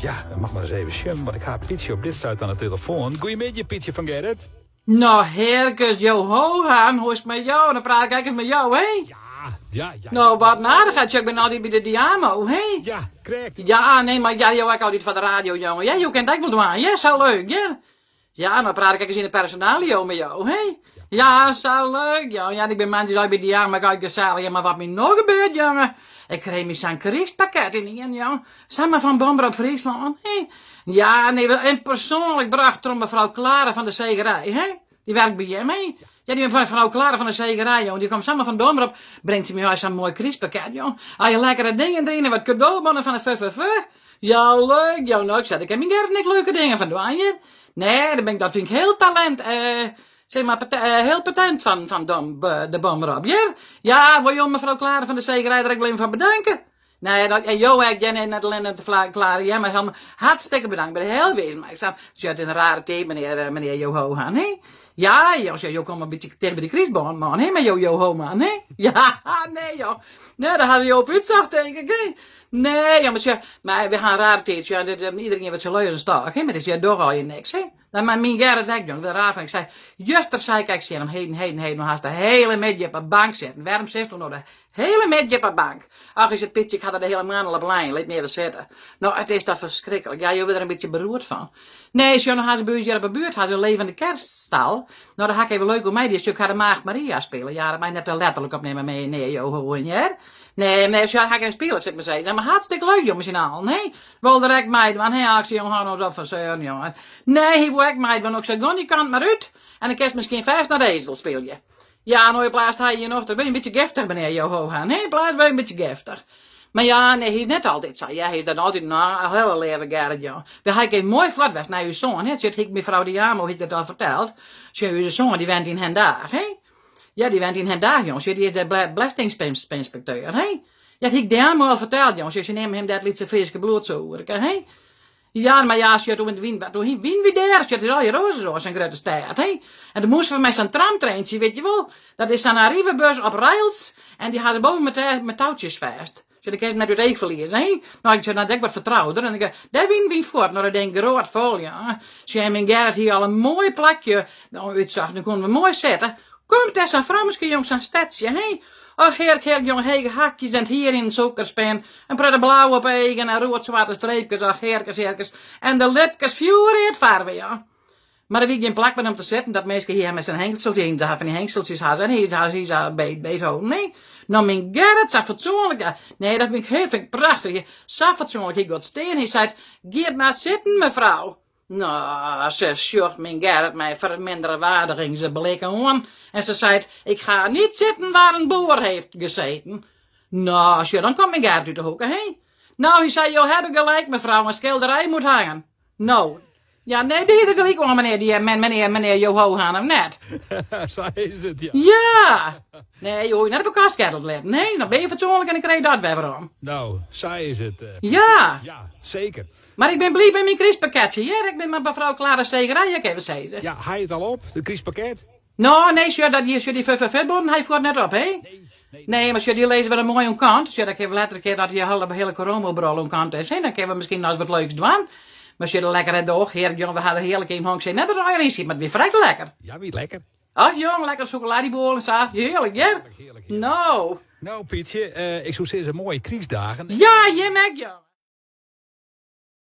Ja, moat mar ris even sjen, want ik ha Pietsje op dit stuit oan de telefoan. Goeiemiddei Pietsje fan Gerrit. No hearkes, jo Hohan, hoe is it mei jo? Dan praat ik ek ris mei jo, hè? Ja, ja, ja. No, wat in aardichheid, ik bin altyd by de Diamo, hè? Ja, krekt. Ja, nee, mar ja, jo ek altyd foar de radio, jonge. Ja, jo kinne it ek wol dwaan, ja, sa leuk, ja. Ja, no praat ik ek ris yn de personalio mei jo, hè? Ja, sa leuk, jonge. Ja, ik bin moandeidei by Diamo, ek altyd gesellich. Ja, mar wat my no gebeurt, jonge. Ik krij my sa'n krystpakket ynienen, jong. Samar fan Omrop Fryslân, hè? Ja, nee, en persoanlik brocht troch mefrou Clara van de Segerij, hè? Dy wurket by jim, hè? Ja, dy mefrou Clara van de Segerij, jong, dy komt samar fan de Omrop, bringt se my sa'n moai krystpakket, jong. Allegear lekkere dingen deryn en wat kadobonnen fan de FFF. Ja, leuk, jong. No, ik sei, dêr kin myn Gerrit ek leuke dingen fan dwaan, hjir. Nee, dat bin ik, dat fyn ik hiel talint, sis mar, hiel patent fan de Omrop, hjir. Ja, wol jo mefrou Clara van de Segerij der ek wol even foar bedanke? Nee, dat, en jo ek, nee, net allinne de Clara, ja, mar helemaal hartstikke bedankt. Ik bin der hiel wiis mei. Ik sjoch, it is in rare tiid, menear, menear Joho Han, hè? Ja, jo, jo komme in bytsje ticht by de krystboom, man, hè, mei jo Joho man, hè? Ja, nee, joh. Nee, dêr hawwe jo op útsocht, tink ik, hè? Nee, ja, mar sjoch, mar we ha in rare tiid, sjoch, dit, iedereen wurdt sa lui as in stôk, hè, mar dit, ja, dogge allegear niks, hè? Dan mei myn Gerrit ek, jong, raar fan. Ik sei, juster sei ik ek tsjin him, heden, heden, heden, no hast de hiele middei op 'e bank sitten. Wêrom sitsto no de hiele middei op 'e bank? Ach, is it Pietsje, ik ha der de hiele moarn al op lein, lit my even sitte. No, it is toch ferskriklik. Ja, jo wurde der in bytsje beroerd fan. Nee, sjoch, no ha se by ús hjir op 'e buert ha se in levende kerststal. No, dêr ha ik even leuk oan meidien. Sjoch, ik ha de Maagd Maria spile. Ja, dat mei net te letterlik opnimme, menear jo hear. Nee, nee, sjoch, ha ik even spile, sil ik mar sizzen. Mar hartstikke leuk, jong, mei syn allen, nee. Wol der ek meidwaan, hè? Ach, jong, hou no ris op fan seuren, jonge. Nee, hy woe ek meidwaan. Ik sei, gean dy kant mar út en dan kinst miskien fêst noch ezel spylje. Ja, no, yn plaats hy hjir noch, bin in bytsje giftich, menear Johan, hè? Yn plaats bin in bytsje giftich. Mar ja, nee, hy is net altyd sa. Ja, hy is dan altyd no, in hiele leave Gerrit, jong. Wy ha ek even moai fuort west nei ús soan, hè? Sjoch, hie ik mefrou Diamo hie ik dat al ferteld. Sjoch, ús soan, dy wennet yn Hendaag, hè? Ja, dy wennet yn Hendaag, jong. Sjoch, dy is dêr belestingynspekteur, hè? Ja, dat hie ik Diamo al ferteld, jong. Sjoch, se neame him dêr it lytse Fryske bloedsûgerke, hè? Ja, mar ja, sjoch, doe wien, doe wien wy dêr, sjoch, it is allegear oars as sa'n grutte stêd, hè? En doe moasten we mei sa'n tramtreintsje, wit je wol, dat is sa'n Arriva-bus op rails en dy ha se boven met toutsjes fêst. Sjoch, dan kinst it net út each ferlieze, hè? No, ik sjoch, dat is ek wat fertrouder. En ik, dêr wienen wy fuort, no, dat ding groat fol, ja. Sjoch, en myn Gerrit hie al in moai plakje útsocht, dan koenen we moai sitte. Komt dêr sa'n frommeske jong, sa'n stedsje, hè? Och, heark, heark, jong, hege hakjes en it hier yn in sûkerspin, in protte blau op 'e eagen en rood-swarte streepkes, och, hearkes, hearkes, en de lipkes fjoerread farve, ja. Mar der wie gjin plak mear om te sitten, dat minske hie him mei syn hengseltsje yn, fan dy hengseltsjes ha se, en hy ha hy sa beet beet holden, nee. No myn Gerrit, sa fatsoenlik, ja, nee, dat fyn ik hiel, fyn ik prachtich, sa fatsoenlik, hy giet stean, hy seit, Giet mar sitten, mefrou. No, se sjocht myn Gerrit mei ferminderwaardigingsblik oan en se seit, Ik ga niet zitten waar een boer heeft gezeten. No, sjoch, dan komt myn Gerrit út de hoeke, hè. No, hy sei, Jo hebben gelijk, mevrouw, een schilderij moet hangen. No, ja, nee, dy hie der gelyk oan, menear, dy, menear, menear Johan, of net? Sa is it, ja. Ja! Nee, jo hoege net op 'e kast kerrel te litten, nee. Dan binne je fatsoenlik en dan krije je dat wer werom. No, sa is it. Ja! Ja, seker. Mar ik bin bliid mei myn krystpakketsje, hear. Ik bin mei mefrou Clara Segerij ek even sizze. Ja, ha je it al op, it krystpakket? No, nee, sjoch, dat, sjoch, dy FFF-bonnen ha je fuort net op, hè? Nee. Nee, mar sjoch, dy lizze wer moai oan kant. Sjoch, dan kinne we letter in kear dat dy hiele, hiele coronabrol oan kant is, hè? Dan kinne we miskien noch ris wat leuks dwaan. Mar sjoch, de lekkere doch, hearlik, jong, we ha der hearlik yn hong. Ik sei net dat der eier yn siet, mar it wie frekt lekker. Ja, wie it lekker. Ach jong, lekker sûkeladebol en sa. Hearlik, hear. Hearlik, hearlik, hearlik. No. No, Pietsje, ik soe sizze moaie krystdagen. Ja, jim ek, jong.